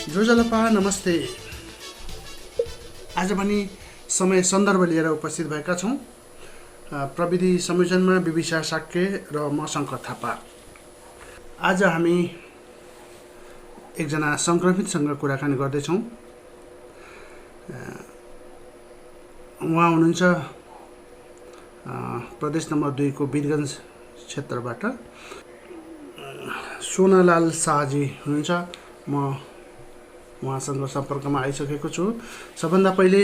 जोजलपा नमस्ते। आज पनि समय सन्दर्भ लिएर उपस्थित भएका छौँ। प्रविधि संयोजनमा विविसा साक्य र म शङ्कर थापा। आज हामी एकजना सङ्क्रमितसँग कुराकानी गर्दैछौँ। उहाँ हुनुहुन्छ प्रदेश नम्बर 2 को वीरगञ्ज क्षेत्रबाट सोनालाल शाहजी हुनुहुन्छ। म उहाँसँग सम्पर्कमा आइसकेको छु। सबभन्दा पहिले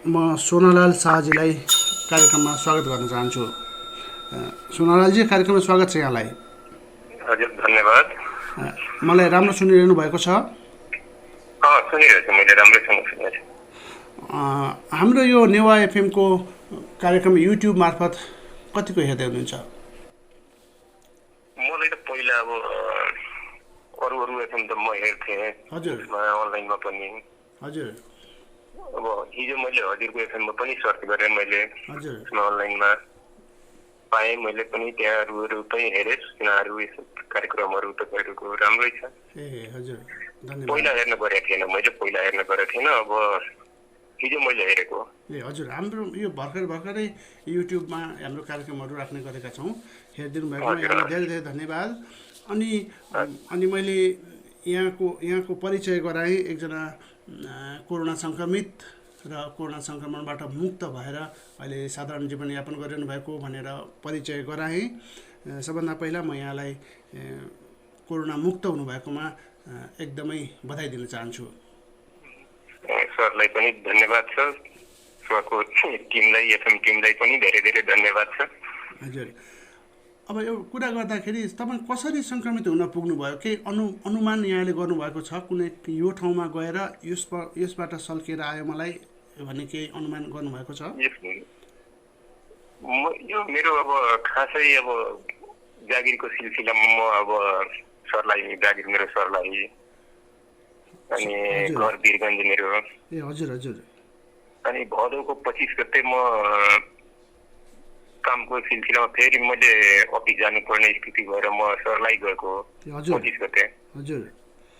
म सोनालाल शाहजीलाई कार्यक्रममा स्वागत गर्न चाहन्छु। सोनालालजी, कार्यक्रममा स्वागत छ यहाँलाई। हजुर, धन्यवाद। मलाई राम्रो सुनिरहनु भएको छ? सुनिरहेछु, मैले राम्रैसँग सुनेछु। हाम्रो यो नेवा एफएमको कार्यक्रम युट्युब मार्फत कतिको हेर्दै हुनुहुन्छ? मलाई त पहिला अब अरू एफएम त म हेर्थेँ। हजुर, अनलाइनमा पनि। हजुर। अब हिजो मैले हजुरको एफएममा पनि सर्च गरेँ, मैले हजुर अनलाइनमा पाएँ। मैले पनि त्यहाँ अरूहरू पनि हेरेँ, सूचनाहरू, यसो कार्यक्रमहरू तपाईँहरूको राम्रै छ। ए हजुर, धन्यवाद। पहिला हेर्न गरेको थिएन, पहिला हेर्न गरेको थिएन, अब हिजो मैले हेरेको। ए हजुर, हाम्रो यो भर्खरै युट्युबमा हाम्रो कार्यक्रमहरू राख्ने गरेका छौँ। हेरिदिनु भएकोमा यहाँलाई धेरै धेरै धन्यवाद। अनि मैले यहाँको परिचय गराएँ। एकजना कोरोना सङ्क्रमित र कोरोना सङ्क्रमणबाट मुक्त भएर अहिले साधारण जीवनयापन गरिरहनु भएको भनेर परिचय गराएँ। सबभन्दा पहिला म यहाँलाई कोरोना मुक्त हुनुभएकोमा एकदमै बधाई दिन चाहन्छु। सरलाई पनि धन्यवाद छ, सरको टिमलाई, एफएम टिमलाई पनि धेरै धेरै धन्यवाद छ। हजुर, अब यो कुरा गर्दाखेरि तपाईँ कसरी सङ्क्रमित हुन पुग्नुभयो? केही अनुमान यहाँले गर्नुभएको छ? कुनै यो ठाउँमा गएर यसबाट सल्किएर आयो मलाई भन्ने केही अनुमान गर्नुभएको छ? यो मेरो अब खासै अब जागिरको सिलसिलामा म अब सरलाई, जागिर मेरो सरलाई, अनि घर वीरगञ्ज मेरो। ए हजुर हजुर। अनि भदौको 25 गते म कामको सिलसिलामा फेरि मैले अफिस जानुपर्ने स्थिति भएर म सरलाई गएको 25 गते। हजुर,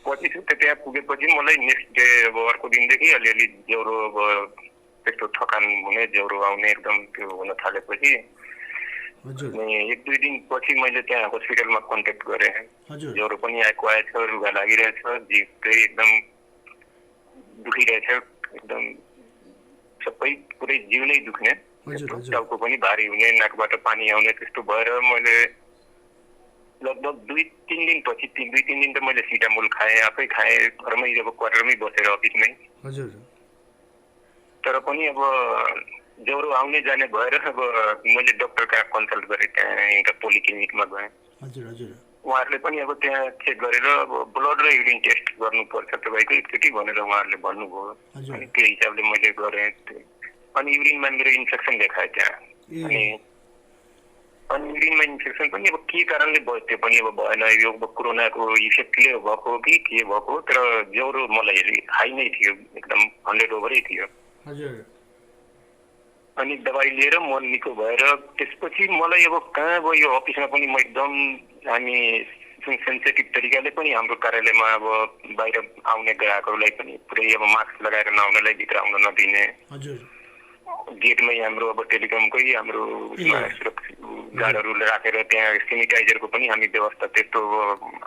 25 गते त्यहाँ पुगेपछि मलाई नेक्स्ट डे अब अर्को दिनदेखि अलिअलि ज्वरो, अब त्यस्तो थकान हुने, ज्वरो आउने एकदम त्यो हुन थालेपछि अनि 1-2 दिन पछि मैले त्यहाँ हस्पिटलमा कन्ट्याक्ट गरेँ। ज्वरो पनि आएछ, रुगा लागिरहेछ, जिउ चाहिँ एकदम दुखिरहेछ, एकदम सबै पुरै जिउ नै दुख्ने, टाउको पनि भारी हुने, नाकबाट पानी आउने, त्यस्तो भएर मैले लगभग 2-3 दिन पछि 2-3 दिन त मैले सिटामोल खाएँ, आफै खाएँ, घरमै अब क्वार्टरमै बसेर अफिसमै। तर पनि अब ज्वरो आउने जाने भएर अब मैले डक्टर कहाँ कन्सल्ट गरेँ, त्यहाँ एउटा पोलिक्लिनिकमा गएँ। उहाँहरूले पनि अब त्यहाँ चेक गरेर अब ब्लड र युरिन टेस्ट गर्नुपर्छ तपाईँको एकचोटि भनेर उहाँहरूले भन्नुभयो। अनि त्यो हिसाबले मैले गरेँ। अनि युरिनमा मेरो इन्फेक्सन देखाएँ त्यहाँ। अनि युरिनमा इन्फेक्सन पनि अब के कारणले भयो त्यो पनि अब भएन, यो कोरोनाको इफेक्टले भएको कि के भएको, तर ज्वरो मलाई हाई नै थियो, एकदम 100 ओभरै थियो। अनि दबाई लिएर म निको भएर त्यसपछि मलाई अब कहाँ अब यो अफिसमा पनि म एकदम हामी सेन्सिटिभ तरिकाले पनि हाम्रो कार्यालयमा अब बाहिर आउने ग्राहकहरूलाई पनि पुरै अब मास्क लगाएर नआउनलाई, भित्र आउन नदिने, गेटमै हाम्रो अब टेलिकमकै हाम्रो गार्डहरू राखेर त्यहाँ सेनिटाइजरको पनि हामी व्यवस्था, त्यस्तो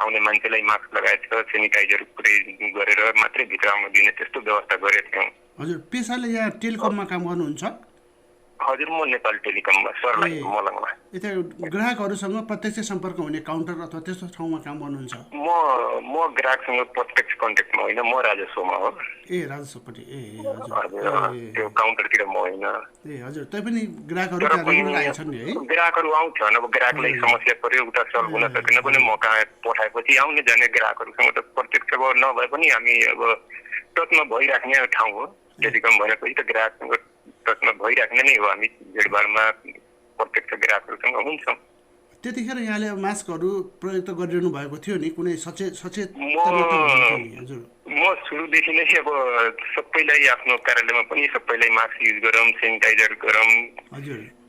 आउने मान्छेलाई मास्क लगाएर सेनिटाइजर पुरै गरेर मात्रै भित्र आउन दिने, त्यस्तो व्यवस्था गरेका थियौँ। हजुर, पेसाले यहाँ टेलिकममा काम गर्नुहुन्छ? हजुर, म नेपाल टेलिकममा सरलाई मलङमा। यता ग्राहकहरूसँग प्रत्यक्ष सम्पर्क हुने काउन्टर अथवा त्यस्तो ठाउँमा काम गर्नुहुन्छ? म ग्राहकसँग प्रत्यक्ष कन्ट्याक्टमा होइन, म राजस्वमा हो। ए राजस्वपट्टि। ए हजुर, त्यो काउन्टरतिर म होइन। ए हजुर, तैपनि ग्राहकहरू आउँछन् नि है? ग्राहकहरू आउँछन्, अब ग्राहकलाई समस्या पर्यो, उता सल्भ हुन सकेन पनि म कहाँ पठाएपछि आउने जाने ग्राहकहरूसँग त प्रत्यक्ष अब नभए पनि हामी अब टचमा भइराख्ने ठाउँ हो टेलिकम भनेपछि, त ग्राहकसँग टचमा भइराख्ने नै हो। हामी भिडभाडमा प्रत्यक्ष ग्राहकहरूसँग हुन्छौँ। त्यतिखेर यहाँले मास्कहरू प्रयोग त गरिरहनु भएको थियो नि? कुनै सचेत म सुरुदेखि नै अब सबैलाई आफ्नो कार्यालयमा पनि सबैलाई मास्क युज गरौँ, सेनिटाइजर गरौँ।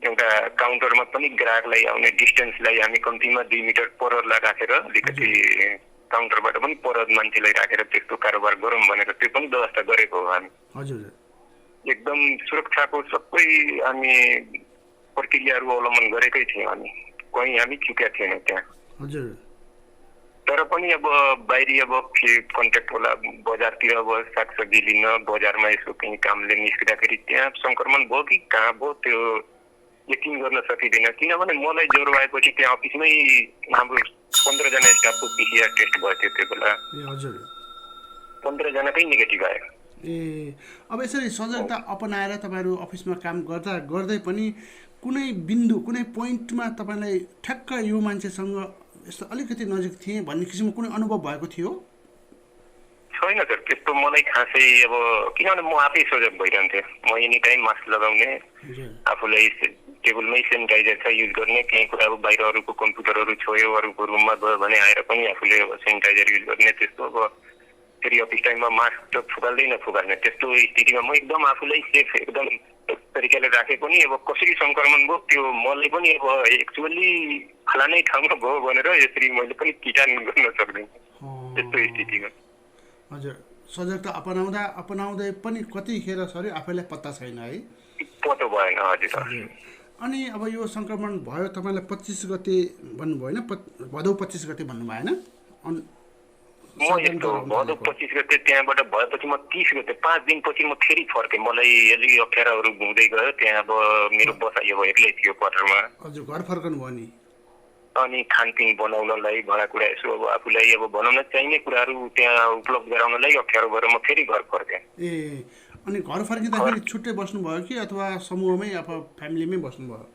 एउटा काउन्टरमा पनि ग्राहकलाई आउने डिस्टेन्सलाई हामी कम्तीमा 2 मिटर पर राखेर अलिकति काउन्टरबाट पनि पर मान्छेलाई राखेर त्यस्तो कारोबार गरौँ भनेर त्यो पनि व्यवस्था गरेको हो हामी। हजुर एकदम सुरक्षाको सबै हामी प्रक्रियाहरू अवलम्बन गरेकै थियौँ हामी, कहीँ हामी चुकेका थिएनौँ त्यहाँ। हजुर तर पनि अब बाहिरी अब कन्ट्याक्ट होला बजारतिर अब सागसब्जी लिन बजारमा यसो कहीँ कामले निस्किँदाखेरि त्यहाँ सङ्क्रमण भयो कि कहाँ भयो त्यो यकिन गर्न सकिँदैन। किनभने मलाई ज्वरो आएपछि त्यहाँ अफिसमै हाम्रो 15 जना स्टाफको PCR टेस्ट भयो त्यो बेला। ए हजुर 15 जनाकै नेगेटिभ आयो। ए अब यसरी सजगता अपनाएर तपाईँहरू अफिसमा काम गर्दा गर्दै पनि कुनै बिन्दु कुनै पोइन्टमा तपाईँलाई ठ्याक्क यो मान्छेसँग यस्तो अलिकति नजिक थिएँ भन्ने किसिमको कुनै अनुभव भएको थियो? छैन सर त्यस्तो मलाई खासै अब किनभने म आफै सजग भइरहन्थेँ। म एनी टाइम मास्क लगाउने, आफूलाई टेबलमै सेनिटाइजर छ युज गर्ने, केही कुरा अब बाहिर अरूको कम्प्युटरहरू छोयो अरूको रुममा गयो भने आएर पनि आफूले अब सेनिटाइजर युज गर्ने। त्यस्तो अब फेरि अफिस टाइममा मास्क त फुकाल्दै नफुकाल्ने त्यस्तो स्थितिमा म एकदम आफूलाई सेफ एकदम तरिकाले राखे पनि अब कसरी सङ्क्रमण भयो त्यो मलाई पनि अब एक्चुअली फलानै ठाउँमा भयो भनेर यसरी मैले पनि किटान गर्न सक्दिनँ त्यस्तो स्थितिमा। हजुर सजगता अपनाउँदै पनि कतिखेर सरी आफैलाई पत्ता छैन है? पत्तो भएन। हजुर अनि अब यो सङ्क्रमण भयो तपाईँलाई 25 गते भन्नुभयो होइन, भदौ 25 गते भन्नुभयो होइन? म यस्तो भदौ 25 गते त्यहाँबाट भएपछि म 30 गते 5 दिनपछि म फेरि फर्केँ। मलाई अलि अप्ठ्याराहरू हुँदै गयो त्यहाँ। अब मेरो बसाइ अब एक्लै थियो क्वार्टरमा। हजुर घर फर्कनु भयो नि? अनि खानपिन बनाउनलाई भाँडाकुँडा यसो अब आफूलाई अब बनाउन चाहिने कुराहरू त्यहाँ उपलब्ध गराउनलाई अप्ठ्यारो भएर म फेरि घर फर्केँ। ए अनि घर फर्किँदाखेरि छुट्टै बस्नुभयो कि अथवा समूहमै अब फ्यामिलीमै बस्नुभयो?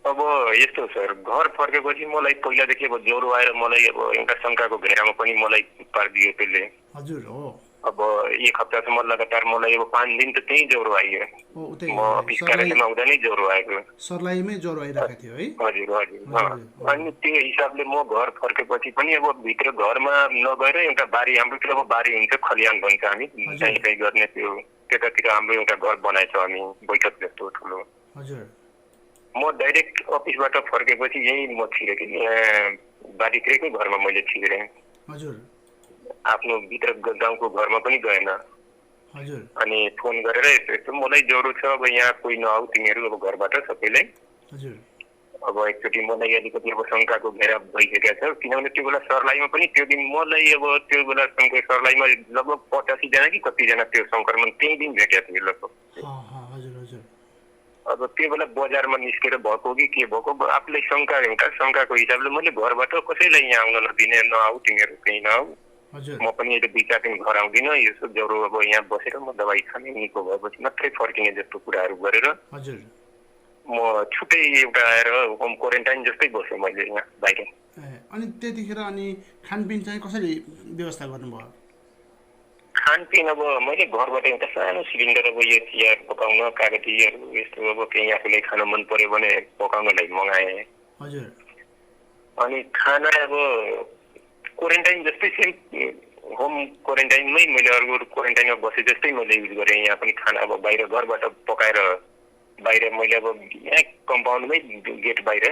अब यस्तो सर घर फर्केपछि मलाई पहिलादेखि अब ज्वरो आएर मलाई अब एउटा शङ्काको घेरामा पनि मलाई पारिदियो त्यसले। हजुर हो। अब 1 हप्तासम्म लगातार मलाई अब 5 दिन त त्यही ज्वरो आयो। म अफिस कार्यालयमा आउँदा नै ज्वरो आएको। सर्लाहीमै ज्वरो आइरहेको थियो है? हजुर हजुर। अनि त्यो हिसाबले म घर फर्केपछि पनि अब भित्र घरमा नगएर एउटा बारी हाम्रोतिर अब बारी हुन्छ खलियान भन्छ हामी चाहिँ गर्ने त्यो त्यतातिर हाम्रो एउटा घर बनाएछौँ हामी बैठक जस्तो ठुलो। हजुर म डाइरेक्ट अफिसबाट फर्केपछि यहीँ म छिरेँ कि बारीतिरकै घरमा मैले छिरेँ। हजुर आफ्नो भित्र गाउँको घरमा पनि गएन। हजुर अनि फोन गरेर यस्तो मलाई ज्वरो छ अब यहाँ कोही नआऊ तिमीहरू अब घरबाट सबैलाई। हजुर अब एकचोटि मलाई अलिकति अब शङ्काको घेरा भइसकेको छ किनभने त्यो बेला सर्लाहीमा पनि त्यो दिन मलाई अब त्यो बेला सर्लाहीमा लगभग 85 जना कि कतिजना त्यो सङ्क्रमण त्यही दिन भेटेको थियो लगभग। अब त्यो बेला बजारमा निस्केर भएको कि के भएको आफूलाई शङ्काको हिसाबले मैले घरबाट कसैलाई यहाँ आउन नदिने नआऊ तिमीहरू कहीँ नआऊ। म पनि अहिले 2-4 दिन घर आउँदिनँ यो ज्वरो अब यहाँ बसेर म दबाई खाने निको भएपछि मात्रै फर्किने जस्तो कुराहरू गरेर म छुट्टै एउटा आएर होम क्वारेन्टाइन जस्तै बसेँ मैले यहाँ बाहिर। अनि त्यतिखेर अनि खानपिन चाहिँ कसरी व्यवस्था गर्नुभयो? खानपिन अब मैले घरबाट एउटा सानो सिलिन्डर अब यो चिया पकाउन कागतीहरू यस्तो अब केही आफूलाई खान मन पर्यो भने पकाउनलाई मगाएँ। हजुर अनि खाना अब क्वारेन्टाइन जस्तै सेम होम क्वारेन्टाइनमै मैले अरू क्वारेन्टाइनमा बसे जस्तै मैले युज गरेँ। यहाँ पनि खाना अब बाहिर घरबाट पकाएर बाहिर मैले अब यहाँ कम्पाउन्डमै गेट बाहिर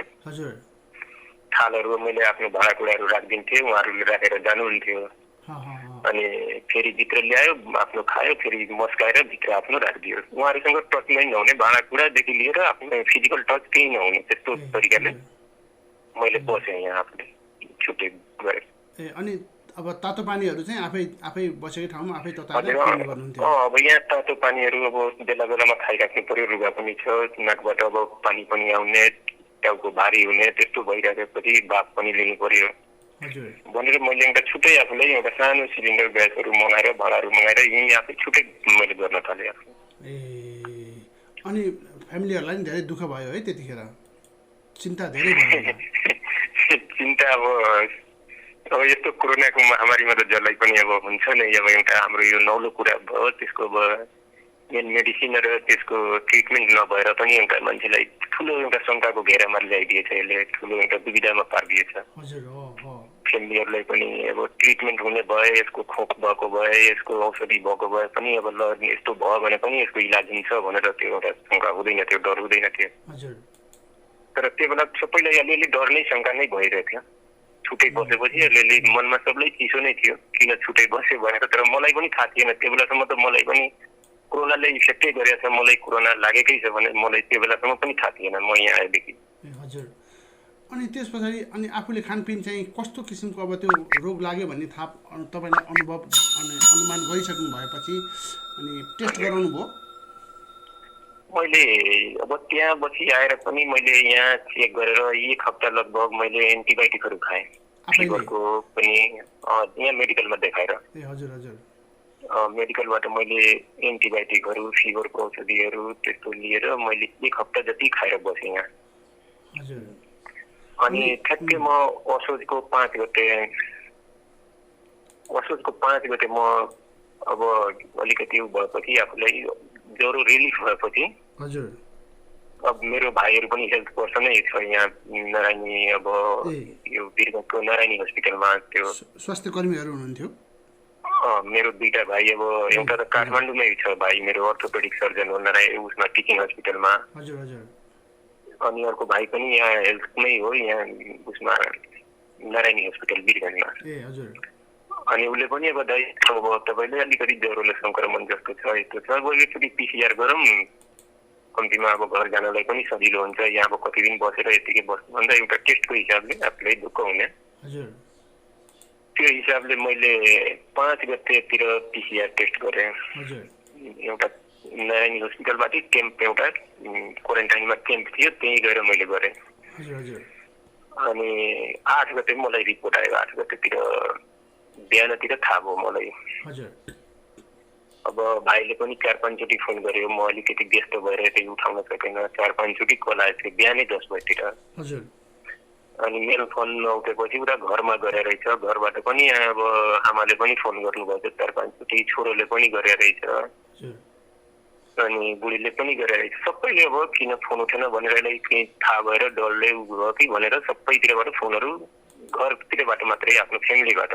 थालहरू मैले आफ्नो भाँडाकुँडाहरू राखिदिन्थेँ उहाँहरूले राखेर जानुहुन्थ्यो। अनि फेरि भित्र ल्यायो आफ्नो खायो फेरि मस्काएर भित्र आफ्नो राखिदियो। उहाँहरूसँग टचमै नहुने भाँडाकुँडादेखि लिएर आफ्नो फिजिकल टच केही नहुने त्यस्तो तरिकाले मैले बसेँ यहाँ आफूले छुट्टै गरेँ। अनि अब तातो पानीहरू चाहिँ आफै बसेकै ठाउँमा आफै तताएर पिउने गर्नुहुन्थ्यो? अब यहाँ तातो पानीहरू अब बेला बेलामा खाइराख्नु पर्यो। रुगा पनि छ नाकबाट अब पानी पनि आउने टाउको भारी हुने त्यस्तो भइराखेपछि भाप पनि लिनु पर्यो भनेर मैले एउटा छुट्टै आफूलाई एउटा सानो सिलिन्डर ग्यासहरू मगाएर भाँडाहरू मगाएर यहीँ आफै छुट्टै मैले गर्न थालेँ आफू। अनि फ्यामिलीहरूलाई नि धेरै दुःख भयो है त्यतिखेर? चिन्ता धेरै भयो? चिन्ता अब यस्तो कोरोनाको महामारीमा त जसलाई पनि अब हुन्छ नै। अब एउटा हाम्रो यो नौलो कुरा भयो त्यसको अब मेन मेडिसिन र त्यसको ट्रिटमेन्ट नभएर पनि एउटा मान्छेलाई ठुलो एउटा शङ्काको घेरामा ल्याइदिएछ। यसले ठुलो एउटा दुविधामा पारिदिएछ। फ्यामिलीहरूलाई पनि अब ट्रिटमेन्ट हुने भए यसको खोप भएको भए यसको औषधि भएको भए पनि अब ल यस्तो भयो भने पनि यसको इलाज हुन्छ भनेर त्यो एउटा शङ्का हुँदैन थियो डर हुँदैन थियो। तर त्यो बेला सबैलाई अलिअलि डर नै शङ्का नै भइरहेको थियो छुट्टै बसेपछि अलिअलि मनमा सबलाई चिसो नै थियो किन छुट्टै बस्यो भनेर। तर मलाई पनि थाहा थिएन त्यो बेलासम्म त मलाई पनि कोरोनाले इफेक्टै गरेको छ, मलाई कोरोना लागेकै छ भने मलाई त्यो बेलासम्म पनि थाहा थिएन म यहाँ आएदेखि। हजुर। अनि त्यस पछाडि अनि आफूले खानपिन चाहिँ कस्तो किसिमको अब त्यो रोग लाग्यो भन्ने थाहा तपाईँलाई अनुभव अनि अनुमान गरिसक्नु भएपछि अनि टेस्ट गराउनु भयो? मैले अब त्यहाँ बसी आएर पनि मैले यहाँ चेक गरेर 1 हप्ता लगभग मैले एन्टिबायोटिकहरू खाएँ फिभरको पनि यहाँ मेडिकलमा देखाएर। ए हजुर हजुर। मेडिकलबाट मैले एन्टिबायोटिकहरू फिभरको औषधिहरू त्यस्तो लिएर मैले 1 हप्ता जति खाएर बसेँ यहाँ। हजुर। अनि ठ्याक्कै म असोजको 5 गते म अब अलिकति भएपछि आफूलाई ज्वरो रिलिफ भएपछि हजुर अब मेरो भाइहरू पनि हेल्थ पर्सनै छ यहाँ नारायणी अब यो वीरगञ्जको नारायणी हस्पिटलमा त्यो स्वास्थ्य कर्मीहरू हुनुहुन्थ्यो। मेरो 2टा भाइ अब एउटा त काठमाडौँमै छ भाइ मेरो अर्थोपेडिक सर्जन हो नारायणी उसमा टिचिङ हस्पिटलमा। हजुर हजुर। अनि अर्को भाइ पनि यहाँ हेल्थमै हो यहाँ उसमा नारायणी हस्पिटल वीरगञ्जमा। ए हजुर। अनि उसले पनि अब दाइ अब तपाईँले अलिकति ज्वरोले सङ्क्रमण जस्तो छ यस्तो छ अब एकचोटि पिसिआर गरौँ कम्तीमा अब घर जानलाई पनि सजिलो हुन्छ यहाँ अब कति दिन बसेर यतिकै बस्नु भन्दा एउटा टेस्टको हिसाबले आफूलाई दुःख हुने। हजुर। त्यो हिसाबले मैले 5 गतेतिर पिसिआर टेस्ट गरेँ। हजुर। एउटा नारायणी हस्पिटलबाटै क्याम्प एउटा क्वारेन्टाइनमा क्याम्प थियो त्यहीँ गएर मैले गरेँ। हजुर हजुर। अनि 8 गते मलाई रिपोर्ट आयो। 8 गतेतिर बिहानतिर थाहा भयो मलाई। हजुर। अब भाइले पनि 4-5 चोटि फोन गर्यो म अलिकति व्यस्त भएर त्यही उठाउन सकेन। 4-5 चोटि कल आएको थियो बिहानै 10 बजीतिर। हजुर। अनि मेरो फोन नउठेपछि उता घरमा गरे रहेछ। घरबाट पनि अब आमाले पनि फोन गर्नुभएको 4-5 चोटि छोरोले पनि गरे रहेछ अनि बुढीले पनि गरे रहेछ। सबैले अब किन फोन उठेन भनेर केही थाहा भएर डरले भयो कि भनेर सबैतिरबाट फोनहरू घरतिरबाट मात्रै आफ्नो फ्यामिलीबाट।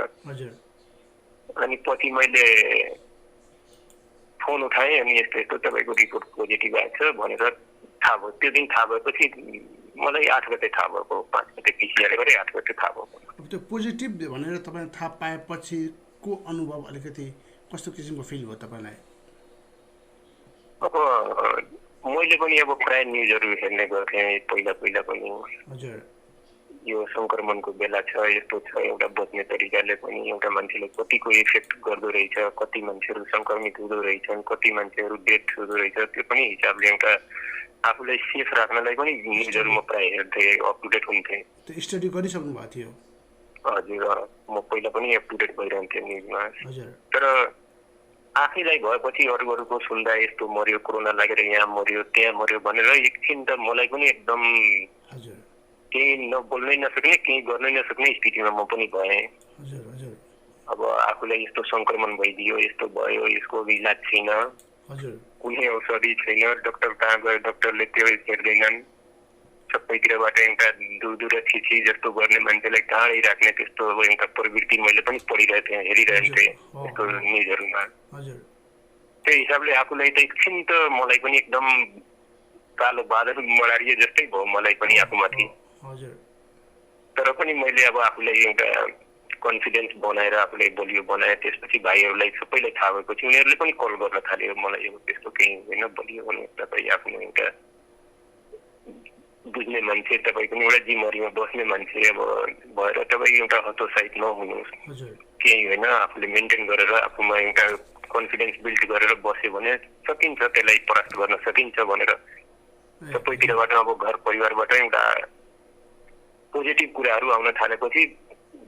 अनि पछि मैले फोन उठाएँ अनि यस्तो यस्तो तपाईँको रिपोर्ट पोजिटिभ आएको छ भनेर थाहा भयो। त्यो दिन थाहा भएपछि मलाई 8 गते थाहा भएको 5 गते पिसिआर गरेँ 8 गते थाहा भएको। अब त्यो पोजिटिभ भनेर तपाईँले थाहा पाएपछिको अनुभव अलिकति कस्तो किसिमको फिल भयो तपाईँलाई? अब मैले पनि अब प्राय न्युजहरू हेर्ने गर्थेँ पहिला पनि। हजुर। यो सङ्क्रमणको बेला छ यस्तो छ एउटा बच्ने तरिकाले पनि एउटा मान्छेले कतिको इफेक्ट गर्दो रहेछ कति मान्छेहरू सङ्क्रमित हुँदो रहेछन् कति मान्छेहरू डेथ हुँदो रहेछ त्यो पनि हिसाबले एउटा आफूलाई सेफ राख्नलाई पनि न्युजहरू म प्राय हेर्थेँ अप टु डेट हुन्थेँ। त्यो स्टडी गरिसक्नु भएको थियो? हजुर म पहिला पनि अप टु डेट भइरहन्थेँ न्युजमा। हजुर। तर आफैलाई भएपछि अरूको सुन्दा यस्तो मर्यो कोरोना लागेर यहाँ मर्यो त्यहाँ मर्यो भनेर एकछिन त मलाई पनि एकदम केही नबोल्नै नसक्ने केही गर्नै नसक्ने स्थितिमा म पनि भएँ। अब आफूलाई यस्तो सङ्क्रमण भइदियो यस्तो भयो यसको इलाज छैन कुनै औषधि छैन डाक्टर कहाँ गयो डाक्टरले त्यो हेर्दैनन् सबैतिरबाट एउटा दुर छिछि जस्तो गर्ने मान्छेलाई टाढै राख्ने त्यस्तो अब एउटा प्रवृत्ति मैले पनि पढिरहेको थिएँ हेरिरहेको थिएँ यस्तो न्युजहरूमा। त्यो हिसाबले आफूलाई त एकछिन त मलाई पनि एकदम कालो बादल मडारिए जस्तै भयो मलाई पनि आफूमाथि। तर पनि मैले अब आफूलाई एउटा कन्फिडेन्स बनाएर आफूलाई बलियो बनाएँ। त्यसपछि भाइहरूलाई सबैलाई थाहा भएपछि उनीहरूले पनि कल गर्न थाल्यो मलाई अब त्यस्तो केही होइन बलियो भने तपाईँ आफ्नो एउटा बुझ्ने मान्छे तपाईँ पनि एउटा जिम्मेवारीमा बस्ने मान्छे अब भएर तपाईँ एउटा हतोत्साहित नहुनुहोस् केही होइन आफूले मेन्टेन गरेर आफूमा एउटा कन्फिडेन्स बिल्ड गरेर बस्यो भने सकिन्छ त्यसलाई परास्त गर्न सकिन्छ भनेर सबैतिरबाट अब घर परिवारबाट एउटा पोजिटिभ कुराहरू आउन थालेपछि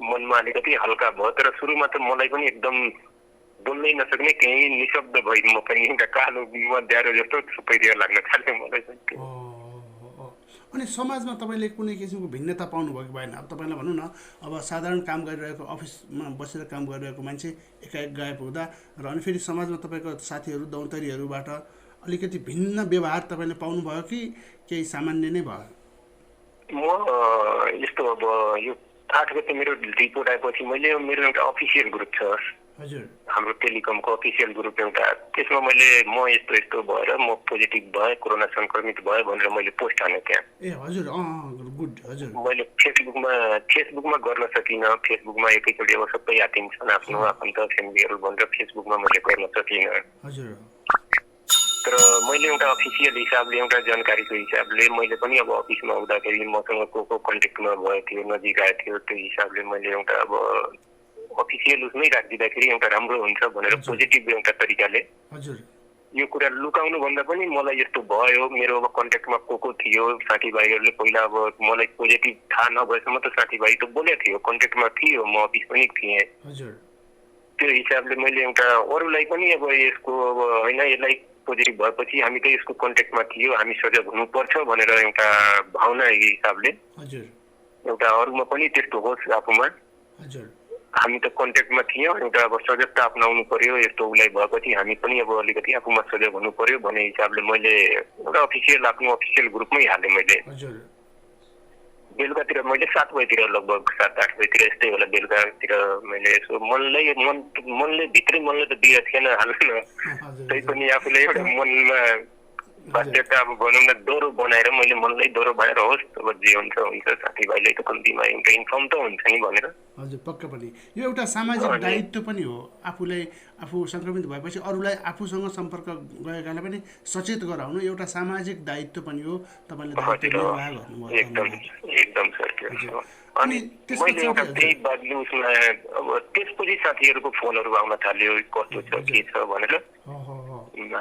मनमा अलिकति हल्का भयो। तर सुरुमा त मलाई पनि एकदम बोल्नै नसक्ने केही निशब्द भइ म पनि एउटा कालो मध्यारो जस्तो सबैतिर लाग्न थाल्यो मलाई पनि। अनि समाजमा तपाईँले कुनै किसिमको भिन्नता पाउनुभयो कि भएन? अब तपाईँलाई भनौँ न अब साधारण काम गरिरहेको अफिसमा बसेर काम गरिरहेको मान्छे एकाएक गायब हुँदा र अनि फेरि समाजमा तपाईँको साथीहरू दौतरीहरूबाट अलिकति भिन्न व्यवहार तपाईँले पाउनुभयो कि केही सामान्य नै भयो? म यस्तो अब यो 8 गते मेरो रिपोर्ट आएपछि मैले मेरो एउटा अफिसियल ग्रुप छ हजुर हाम्रो टेलिकमको अफिसियल ग्रुप एउटा त्यसमा मैले म यस्तो यस्तो भएर म पोजिटिभ भएँ कोरोना संक्रमित भएँ भनेर मैले पोस्ट हालेँ त्यहाँ ए हजुर गुड हजुर मैले फेसबुकमा गर्न सकिनँ फेसबुकमा एकैचोटि अब सबै आतिन्छन् आफ्नो आफन्त फ्यामिलीहरू भनेर फेसबुकमा मैले गर्न सकिनँ हजुर तर मैले एउटा अफिसियल हिसाबले एउटा जानकारीको हिसाबले मैले पनि अब अफिसमा हुँदाखेरि मसँग को कन्ट्याक्टमा भयो थियो नजिक आएको थियो त्यो हिसाबले मैले एउटा अब अफिसियल उसमै राखिदिँदाखेरि एउटा राम्रो हुन्छ भनेर पोजिटिभ एउटा तरिकाले यो कुरा लुकाउनु भन्दा पनि मलाई यस्तो भयो मेरो अब कन्ट्याक्टमा को थियो साथीभाइहरूले पहिला अब मलाई पोजिटिभ थाहा नभएसम्म त साथीभाइ त बोलेको थियो कन्ट्याक्टमा थियो म अफिस पनि थिएँ त्यो हिसाबले मैले एउटा अरूलाई पनि अब यसको अब होइन यसलाई पोजिटिभ भएपछि हामी त यसको कन्ट्याक्टमा थियो हामी सजग हुनुपर्छ भनेर एउटा भावना हिसाबले एउटा अरूमा पनि त्यस्तो होस् आफूमा हामी त कन्ट्याक्टमा थियौँ एउटा अब सजगता अपनाउनु पर्यो यस्तो उसलाई भएपछि हामी पनि अब अलिकति आफूमा सजग हुनु पर्यो भन्ने हिसाबले मैले एउटा आफ्नो अफिसियल ग्रुपमै हालेँ मैले बेलुकातिर मैले 7 बजीतिर लगभग 7-8 बजीतिर यस्तै होला बेलुकातिर मैले यसो मनले भित्रै मनले त दिएको थिएन हाल्नु तै पनि आफूले एउटा मनमा बाध्यता अब भनौँ न डोरो बनाएर मैले मनलाई डोरो बनाएर होस् अब जे हुन्छ साथीभाइले त कम्तीमा एउटा इन्फर्म त हुन्छ नि भनेर हजुर पक्का पनि यो एउटा सामाजिक दायित्व पनि हो आफू संक्रमित भएपछि अरूलाई आफूसँग सम्पर्क गएकालाई पनि सचेत गराउनु एउटा सामाजिक दायित्व पनि हो तपाईँले निर्वाह गर्नुभयो एकदम सर अनि मैले एउटा त्यही बादले उसमा अब त्यसपछि साथीहरूको फोनहरू आउन थाल्यो कस्तो छ के छ भनेर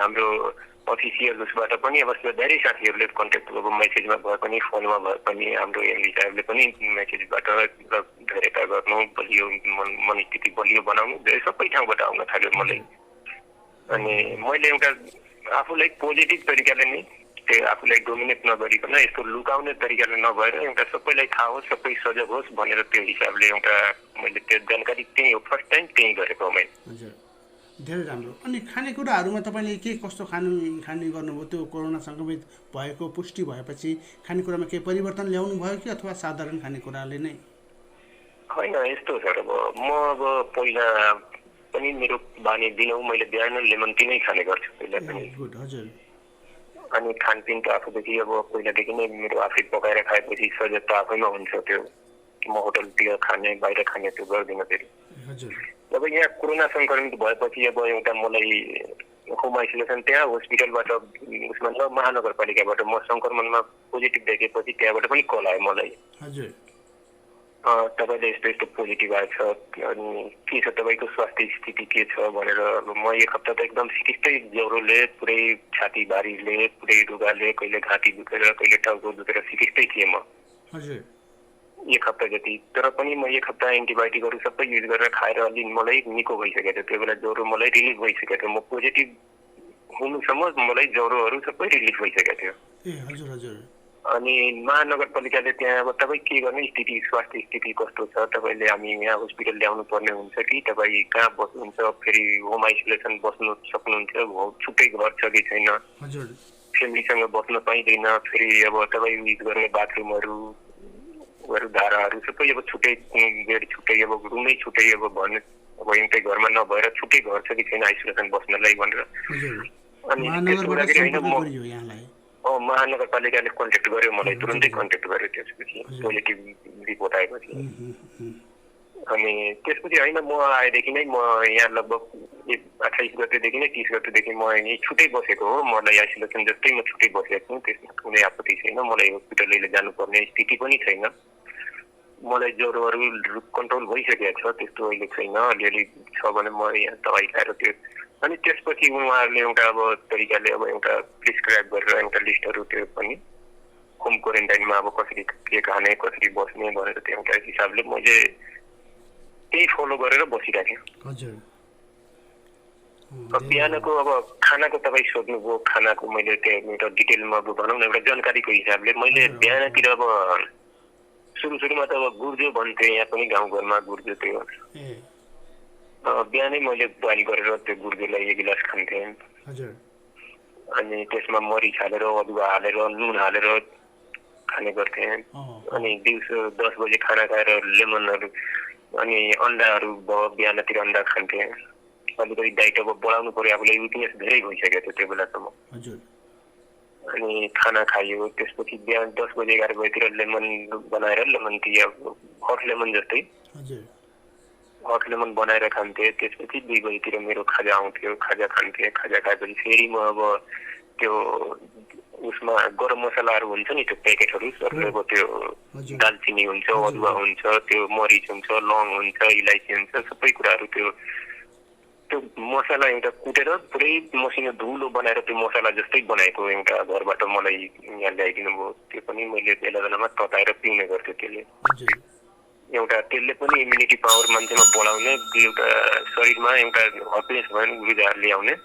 हाम्रो अफिसियल उसबाट पनि अब धेरै साथीहरूले कन्ट्याक्ट अब मेसेजमा भए पनि फोनमा भए पनि हाम्रो एमडी साहेबले पनि मेसेजबाट धेरैता गर्नु बलियो मनस्थिति बलियो बनाउनु धेरै सबै ठाउँबाट आउन थाल्यो मलाई अनि मैले एउटा आफूलाई पोजिटिभ तरिकाले नै त्यो आफूलाई डोमिनेट नगरिकन यस्तो लुकाउने तरिकाले नभएर एउटा सबैलाई थाहा होस् सबै सजग होस् भनेर त्यो हिसाबले एउटा मैले त्यो जानकारी त्यही हो फर्स्ट टाइम त्यही गरेको मैले धेरै राम्रो अनि खानेकुराहरूमा तपाईँले के कस्तो खाने गर्नुभयो त्यो कोरोना संक्रमित भएको पुष्टि भएपछि खानेकुरामा केही परिवर्तन ल्याउनु भयो कि अथवा साधारण खानेकुराले नै होइन यस्तो सर अब म अब पहिला पनि मेरो बानी दिनौ मैले बिहान लेमन टी नै खाने गर्छु पहिला पनि गुड हजुर अनि खानपिन त आफूदेखि अब पहिलादेखि नै मेरो आफै पकाएर खाएपछि सजग त आफैमा हुन्छ त्यो म होटलतिर खाने बाहिर खाने त्यो गर्दिनँ फेरि अब यहाँ कोरोना संक्रमित भएपछि अब एउटा मलाई होम आइसोलेसन त्यहाँ हस्पिटलबाट उसमा महानगरपालिकाबाट म संक्रमणमा पोजिटिभ देखेपछि त्यहाँबाट पनि कल आयो मलाई तपाईँले यस्तो यस्तो पोजिटिभ आएछ अनि के छ तपाईँको स्वास्थ्य स्थिति के छ भनेर म एक हप्ता त एकदम सिकिस्तै ज्वरोले पुरै छाती भारीले पुरै रुगाले कहिले घाँटी दुखेर कहिले टाउको दुखेर सिकिस्तै थिएँ म एक हप्ता जति तर पनि म एक हप्ता एन्टिबायोटिकहरू सबै युज गरेर खाएर अलि मलाई निको भइसकेको थियो त्यो बेला ज्वरो मलाई रिलिफ भइसकेको थियो म पोजिटिभ हुनुसम्म मलाई ज्वरोहरू सबै रिलिफ भइसकेको थियो अनि महानगरपालिकाले त्यहाँ अब तपाईँ के गर्ने स्थिति स्वास्थ्य स्थिति कस्तो छ तपाईँले हामी यहाँ हस्पिटल ल्याउनु पर्ने हुन्छ कि तपाईँ कहाँ बस्नुहुन्छ फेरि होम आइसोलेसन बस्नु सक्नुहुन्छ छुट्टै घर छ कि छैन फ्यामिलीसँग बस्न पाइँदैन फेरि अब तपाईँ युज गर्ने बाथरुमहरू धाराहरू सबै अब छुट्टै बेड छुट्टै अब रुमै छुट्टै अब भन्नु अब एउटै घरमा नभएर छुट्टै घर छ कि छैन आइसोलेसन बस्नलाई भनेर अनि महानगरपालिकाले कन्ट्याक्ट गर्यो मलाई तुरुन्तै कन्ट्याक्ट गर्यो त्यसपछि पोजिटिभ रिपोर्ट आएपछि अनि त्यसपछि होइन म आएदेखि नै म यहाँ लगभग 28 गतेदेखि नै 30 गतेदेखि म यहीँ छुट्टै बसेको हो मलाई आइसोलेसन जस्तै म छुट्टै बसेको छु त्यसमा कुनै आपत्ति छैन मलाई हस्पिटल लिएर जानुपर्ने स्थिति पनि छैन मलाई ज्वरोहरू कन्ट्रोल भइसकेको छ त्यस्तो अहिले छैन अलिअलि छ भने म यहाँ दबाई खाएर त्यो अनि त्यसपछि उहाँहरूले एउटा अब तरिकाले अब एउटा प्रिस्क्राइब गरेर एउटा लिस्टहरू त्यो पनि होम क्वारेन्टाइनमा अब कसरी के खाने कसरी बस्ने भनेर त्यो एउटा हिसाबले मैले त्यही फलो गरेर बसिरहेको बिहानको अब खानाको तपाईँ सोध्नुभयो खानाको मैले त्यो एउटा डिटेलमा भनौँ न एउटा जानकारीको हिसाबले मैले बिहानतिर अब सुरुमा त अब गुर्जो भन्थे यहाँ पनि गाउँघरमा गुर्जो त्यो बिहानै मैले बोइल गरेर त्यो गुर्जोलाई 1 गिलास खान्थेँ अनि त्यसमा मरिच हालेर अदुवा हालेर नुन हालेर खाने गर्थेँ अनि दिउँसो 10 बजे खाना खाएर लेमनहरू अनि अन्डाहरू भयो बिहानतिर अन्डा खान्थे अलिकति डाइट अब बढाउनु पर्यो आफूलाई विकनेस धेरै भइसकेको थियो त्यो बेलासम्म अनि खाना खायो त्यसपछि बिहान 10 बजे 11 बजेतिर लेमन बनाएर लेमन टी हट लेमन जस्तै हट लेमन बनाएर खान्थे त्यसपछि 2 बजेतिर मेरो खाजा आउँथ्यो खाजा खान्थे खाजा खाएपछि फेरि म अब त्यो उसमा गरम मसलाहरू हुन्छ नि त्यो प्याकेटहरू सरको त्यो दालचिनी हुन्छ अदुवा हुन्छ त्यो मरिच हुन्छ लङ हुन्छ इलाइची हुन्छ सबै कुराहरू त्यो मसला एउटा कुटेर पुरै मसिनो धुलो बनाएर त्यो मसला जस्तै बनाएको एउटा घरबाट मलाई यहाँ ल्याइदिनु भयो त्यो पनि मैले बेला बेलामा तताएर पिउने गर्थेँ त्यसले एउटा त्यसले पनि इम्युनिटी पावर मान्छेमा बढाउने एउटा शरीरमा एउटा हटनेस भयो नि ऊर्जाहरू ल्याउने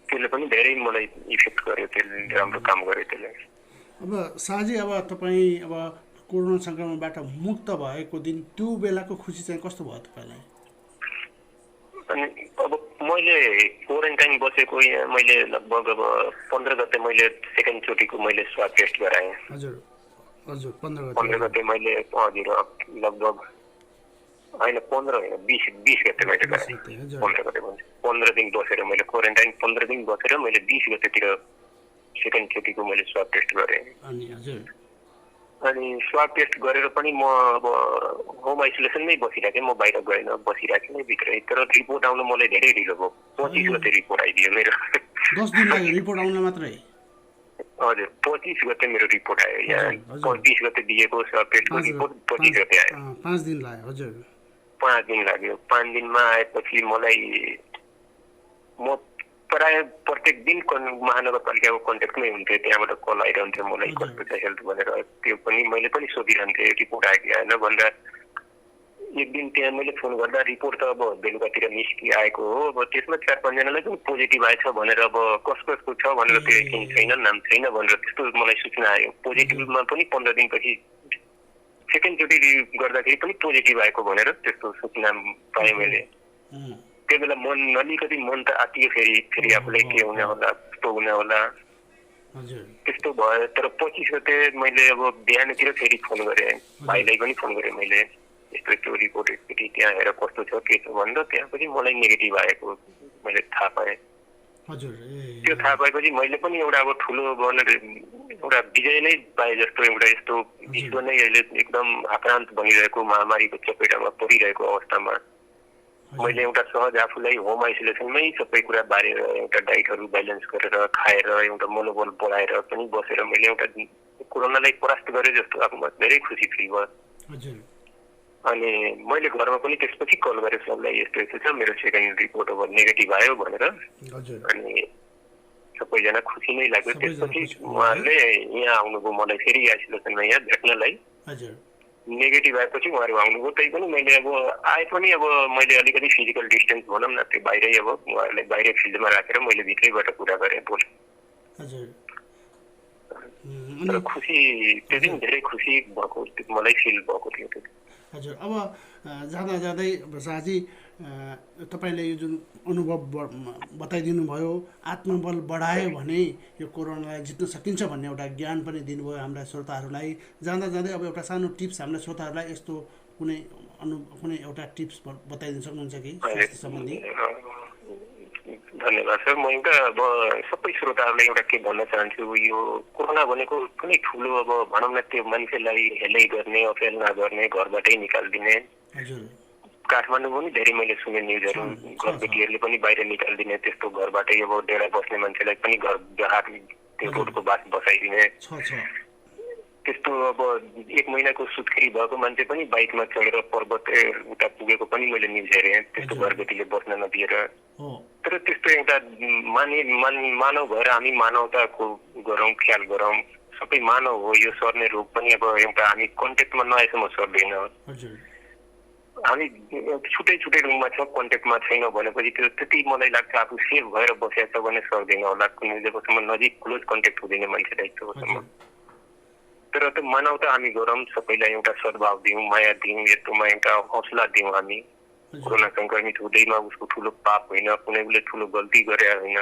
त्यसले पनि धेरै मलाई इफेक्ट गर्यो त्यसले राम्रो काम गर्यो त्यसले अब साझी अब तपाईँ अब कोरोना संक्रमणबाट मुक्त भएको दिन त्यो बेलाको खुसी चाहिँ कस्तो भयो तपाईँलाई अनि अब मैले क्वारेन्टाइन बसेको यहाँ मैले लगभग अब 15 गते मैले सेकेन्ड चोटिको मैले स्वाब टेस्ट गराएँ हजुर 15 गते मैले हजुर लगभग होइन 15 होइन 20 गते मैले गराएँ 15 गते 15 दिन बसेर मैले क्वारेन्टाइन 15 दिन बसेर मैले 20 गतेतिर सेकेन्ड चोटिको मैले स्वाब टेस्ट गरेँ अनि स्वाब टेस्ट गरेर पनि म अब होम आइसोलेसनमै बसिरहेको म बाहिर गएन बसिरहेको भित्रै तर रिपोर्ट आउनु मलाई धेरै ढिलो भयो 25 गते रिपोर्ट आइदियो मेरो 10 दिन लाग्यो रिपोर्ट आउन मात्रै हजुर 25 गते मेरो रिपोर्ट आयो यहाँ 25 गते दिएको स्वाब टेस्टको रिपोर्ट 25 गते आयो 5 दिन लाग्यो हजुर 5 दिन लाग्यो 5 दिनमा आएपछि मलाई म प्राय प्रत्येक दिन महानगरपालिकाको कन्ट्याक्टमै हुन्थ्यो त्यहाँबाट कल आइरहन्थ्यो मलाई कस्तो छ हेल्थ भनेर त्यो पनि मैले पनि सोधिरहन्थेँ रिपोर्ट आयो कि आएन भनेर एक दिन त्यहाँ मैले फोन गर्दा रिपोर्ट त अब बेलुकातिर निस्किआएको हो अब त्यसमा 4-5 जनालाई पनि पोजिटिभ आएछ भनेर अब कसको छ भनेर त्यो एकछिन छैन नाम छैन भनेर त्यस्तो मलाई सूचना आयो पोजिटिभमा पनि 15 दिनपछि सेकेन्डचोटि गर्दाखेरि पनि पोजिटिभ आएको भनेर त्यस्तो सूचना पाएँ मैले त्यो बेला अलिकति मन त आत्तियो फेरि आफूलाई के हुने होला कस्तो हुने होला त्यस्तो भयो तर 25 गते मैले अब बिहानतिर फेरि फोन गरेँ भाइलाई पनि फोन गरेँ मैले यस्तो त्यो रिपोर्ट एकचोटि त्यहाँ हेरेर कस्तो छ के छ भनेर त्यहाँ पनि मलाई नेगेटिभ आएको मैले थाहा पाएँ त्यो थाहा पाएपछि मैले पनि एउटा अब ठुलो एउटा विजय नै पाएँ जस्तो एउटा यस्तो विश्व नै अहिले एकदम आक्रान्त बनिरहेको महामारीको चपेटामा परिरहेको अवस्थामा मैले एउटा सहज आफूलाई होम आइसोलेसनमै सबै कुरा बारेर एउटा डाइटहरू ब्यालेन्स गरेर खाएर एउटा मनोबल बढाएर पनि बसेर मैले एउटा कोरोनालाई परास्त गरेँ जस्तो आफूमा धेरै खुसी फिल भयो अनि मैले घरमा पनि त्यसपछि कल गरेँ सबलाई यस्तो छ मेरो सेकेन्ड रिपोर्ट अब नेगेटिभ आयो भनेर अनि सबैजना खुसी नै लाग्यो त्यसपछि उहाँहरूले यहाँ आउनुभयो मलाई फेरि आइसोलेसनमा यहाँ भेट्नलाई नेगेटिभ आएपछि उहाँहरू आउनुभयो त्यही पनि मैले अब आए पनि अब मैले अलिकति फिजिकल डिस्टेन्स भनौँ न त्यो बाहिरै अब उहाँहरूलाई बाहिर फिल्डमा राखेर मैले भित्रैबाट कुरा गरेँ बोलेँ तर खुसी त्यो दिन धेरै खुसी भएको मलाई फिल भएको थियो त्यो हजुर अब जाँदा जाँदै साझी तपाईँले यो जुन अनुभव बताइदिनु भयो आत्मबल बढायो भने यो कोरोनालाई जित्न सकिन्छ भन्ने एउटा ज्ञान पनि दिनुभयो हाम्रा श्रोताहरूलाई जाँदा जाँदै अब एउटा सानो टिप्स हाम्रा श्रोताहरूलाई यस्तो कुनै एउटा टिप्स बताइदिन सक्नुहुन्छ कि स्वास्थ्य सम्बन्धी धन्यवाद सर म एउटा अब सबै श्रोताहरूलाई एउटा के भन्न चाहन्छु यो कोरोना भनेको कुनै ठुलो अब भनौँ न त्यो मान्छेलाई हेलै गर्ने अफेलना गर्ने घरबाटै निकालिदिने काठमाडौँ पनि धेरै मैले सुने न्युजहरू घरबेटीहरूले पनि बाहिर निकालिदिने त्यस्तो घरबाटै अब डेरा बस्ने मान्छेलाई पनि घर जहाज त्यो रोडको बास बसाइदिने त्यस्तो अब 1 महिनाको सुत्केरी भएको मान्छे पनि बाइकमा चढेर पर्वत उता पुगेको पनि मैले न्युज हेरेँ त्यस्तो घरबेटीले बस्न नदिएर तर त्यस्तो एउटा मानव भएर हामी मानवताको गरौँ ख्याल गरौँ सबै मानव हो यो सर्ने रोग पनि अब एउटा हामी कन्ट्याक्टमा नआएसम्म सर्दैन हामी छुट्टै छुट्टै रुममा छ कन्ट्याक्टमा छैन भनेपछि त्यो त्यति मलाई लाग्छ आफू सेफ भएर बसेको छ भने सक्दैन होला कुनै जबसम्म नजिक क्लोज कन्ट्याक्ट हुँदैन मान्छेलाई तबसम्म तर त्यो मानवता हामी गरौँ सबैलाई एउटा सद्भाव दिउँ माया दिउँ यस्तोमा एउटा हौसला दिउँ हामी कोरोना संक्रमित हुँदैमा उसको ठुलो पाप होइन कुनै उसले ठुलो गल्ती गरे होइन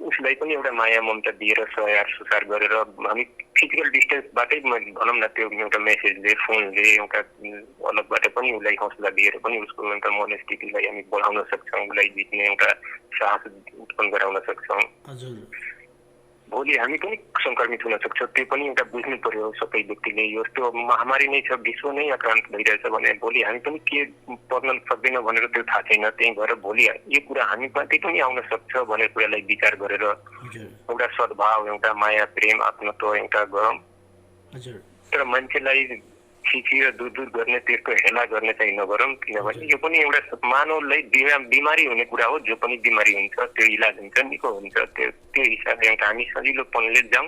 उसलाई पनि एउटा माया ममता दिएर सहयार सुसार गरेर हामी फिजिकल डिस्टेन्सबाटै भनौँ न त्यो एउटा मेसेजले फोनले एउटा अलगबाट पनि उसलाई हौसला दिएर पनि उसको एउटा मनस्थितिलाई हामी बढाउन सक्छौँ, उसलाई जित्ने एउटा साहस उत्पन्न गराउन सक्छौँ। भोलि हामी पनि सङ्क्रमित हुन सक्छौँ, त्यो पनि एउटा बुझ्नु पर्यो सबै व्यक्तिले। यो त्यो महामारी नै छ, विश्व नै आक्रान्त भइरहेछ भने भोलि हामी पनि के पर्न सक्दैन भनेर त्यो थाहा छैन। त्यही भएर भोलि यो कुरा हामीमाथि पनि आउन सक्छ भन्ने कुरालाई विचार गरेर एउटा सद्भाव, एउटा माया, प्रेम, आत्मत्व एउटा गरौँ। तर मान्छेलाई खिची र दूर गर्ने, त्यसको हेला गर्ने चाहिँ नगरौँ। किनभने यो पनि एउटा मानवलाई बिमारी हुने कुरा हो। जो पनि बिमारी हुन्छ त्यो इलाज हुन्छ, निको हुन्छ। त्यो हिसाबले एउटा हामी सजिलोपनले जाउँ,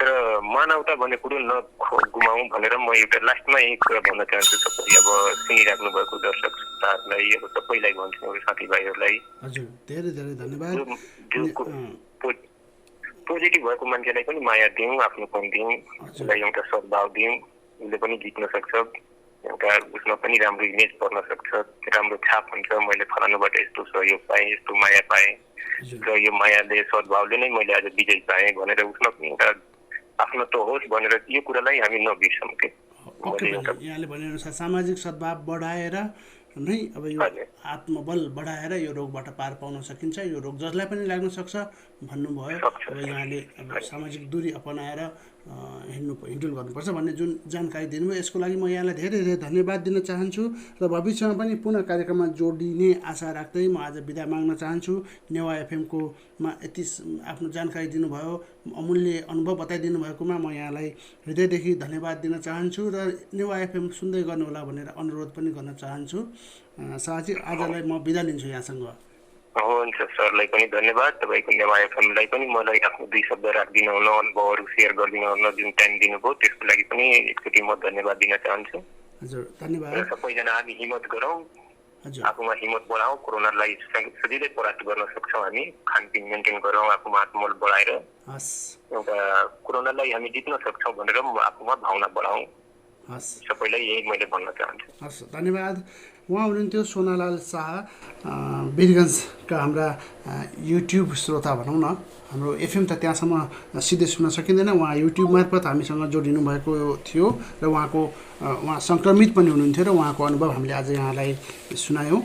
तर मानवता भन्ने कुरो नगुमाउँ भनेर म एउटा लास्टमा यही कुरा भन्न चाहन्छु। सबै अब सुनिराख्नु भएको दर्शक श्रोताहरूलाई, अब सबैलाई भन्छु, मेरो साथीभाइहरूलाई धेरै धेरै धन्यवाद। पोजिटिभ भएको मान्छेलाई पनि माया दिउँ, आफ्नोपन दिउँ, उसलाई एउटा सद्भाव दिउँ। उसले पनि जित्न सक्छ, एउटा उसमा पनि राम्रो इमेज पर्न सक्छ, राम्रो छाप हुन्छ। मैले फलानुबाट यस्तो सहयोग पाएँ, यस्तो माया पाएँ र यो मायाले, सद्भावले नै मैले आज विजय पाएँ भनेर उसमा पनि एउटा आफ्नो त होस् भनेर यो कुरालाई हामी नबिर्सौँ के। यहाँले भनेअनुसार सामाजिक सद्भाव बढाएर नै अब यो आत्मबल बढाएर यो रोगबाट पार पाउन सकिन्छ। यो रोग जसलाई पनि लाग्न सक्छ भन्नुभयो। अब यहाँले अब सामाजिक दूरी अपनाएर हिँडुल गर्नुपर्छ भन्ने जुन जानकारी दिनुभयो, यसको लागि म यहाँलाई धेरै धेरै धन्यवाद दिन चाहन्छु र भविष्यमा पनि पुनः कार्यक्रममा जोडिने आशा राख्दै म आज बिदा माग्न चाहन्छु। नेवा एफएमकोमा यति आफ्नो जानकारी दिनुभयो, अमूल्य अनुभव बताइदिनु भएकोमा म यहाँलाई हृदयदेखि धन्यवाद दिन चाहन्छु र नेवा एफएम सुन्दै गर्नुहोला भनेर अनुरोध पनि गर्न चाहन्छु। साथी, आजलाई म बिदा लिन्छु यहाँसँग। हुन्छ, सरलाई पनि धन्यवाद। तपाईँको नेवा एफएमलाई पनि मलाई आफ्नो 2 शब्द राखिदिनु हुन, अनुभवहरू सेयर गरिदिनु हुन जुन टाइम दिनुभयो त्यसको लागि पनि एकचोटि म धन्यवाद दिन चाहन्छु। हजुर, धन्यवाद। सबैजना हामी हिम्मत गरौँ, आफूमा हिम्मत बढाउँ, कोरोनालाई सजिलै परास्त गर्न सक्छौँ। हामी खानपिन मेन्टेन गरौँ, आफूमा आत्मबल बढाएर एउटा कोरोनालाई हामी जित्न सक्छौँ भनेर आफूमा भावना बढाउँ। सबैलाई यही मैले भन्न चाहन्छु। हस्, धन्यवाद। उहाँ हुनुहुन्थ्यो सोनालाल शाह, वीरगन्जका हाम्रा युट्युब श्रोता भनौँ न। हाम्रो एफएम त त्यहाँसम्म सिधै सुन्न सकिँदैन, उहाँ युट्युब मार्फत हामीसँग जोडिनु भएको थियो र उहाँ सङ्क्रमित पनि हुनुहुन्थ्यो र उहाँको अनुभव हामीले आज यहाँलाई सुनायौँ।